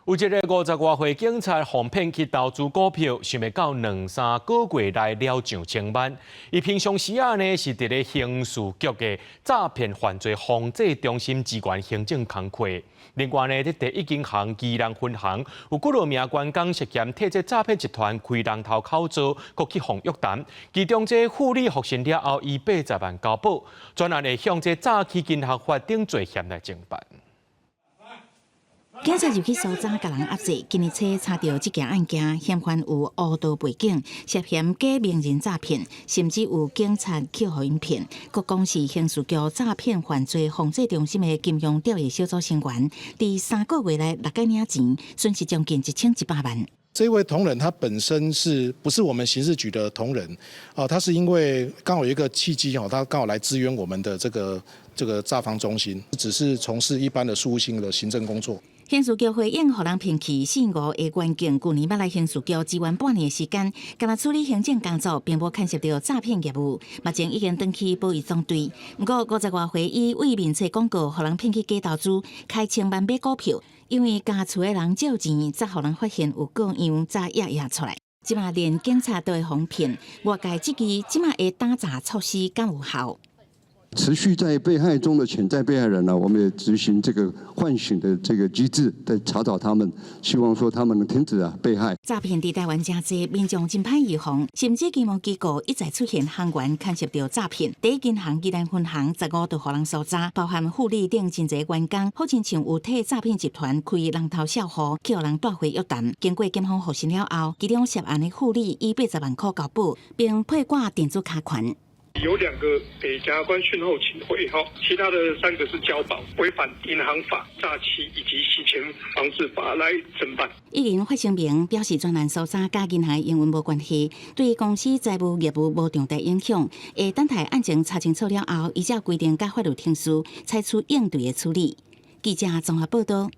有一个50外歲警察予騙去投資股票，想袂到兩三個月內了上千萬。伊平常時仔呢是佇咧刑事局的詐騙犯罪防制中心支援行政工課。另外呢，佇第一銀行宜蘭分行有幾落名員工涉嫌替這詐騙集團開人頭口座，閣去予約談。其中這副理獲信了後，以80萬交保，專案會向這詐欺金學法等罪嫌來偵辦。警察入去搜查，共人壓制。今年初查著這件案件，嫌犯有烏道背景，涉嫌假名人詐騙，甚至有警察去予𪜶騙。閣講是刑事局詐騙犯罪防制中心的金融調查小組成員，佇3個月內六擺領錢，損失將近1100萬。這位同仁他本身是不是我們刑事局的同仁？啊，他是因為剛好有一個契機哦，他剛好來支援我們的這個詐防中心，只是從事一般的事務性的行政工作。刑事局回應，予人騙去姓吳的員警，舊年捌來刑事局支援半年的時間，干焦處理行政工作，並無牽涉著詐騙業務。目前已經轉去保育總隊。毋過50外歲伊為面冊廣告，予人騙去假投資，開千萬買股票，因為共厝的人借錢，才予人發現有過樣，才壓壓出來。這馬連警察都會予騙，外界質疑這馬的打詐措施敢有效？持續在被害中的潛在被害人呢，我們也執行這個喚醒的這個機制，在查找他們，希望說他們能停止啊被害。詐騙佇台灣誠濟，民眾真歹預防，甚至金融機構一再出現行員牽涉著詐騙。第一銀行宜蘭分行15就予人搜查，包含副理等真濟員工，好親像有替詐騙集團開人頭帳戶，去予人帶回約談。經過檢方獲信了後，其中涉案的副理以80萬塊交保，並配掛電子卡權。有兩個被檢察官訊後請回，其他的三個是交保，違反銀行法、詐欺以及洗錢防治法來偵辦。一人發聲明表示，專案搜查佮銀行營運無關係，對公司財務業務無重大影響。會等待案情查清楚了後，依照規定佮法律程序採取應對的處理。記者綜合報道。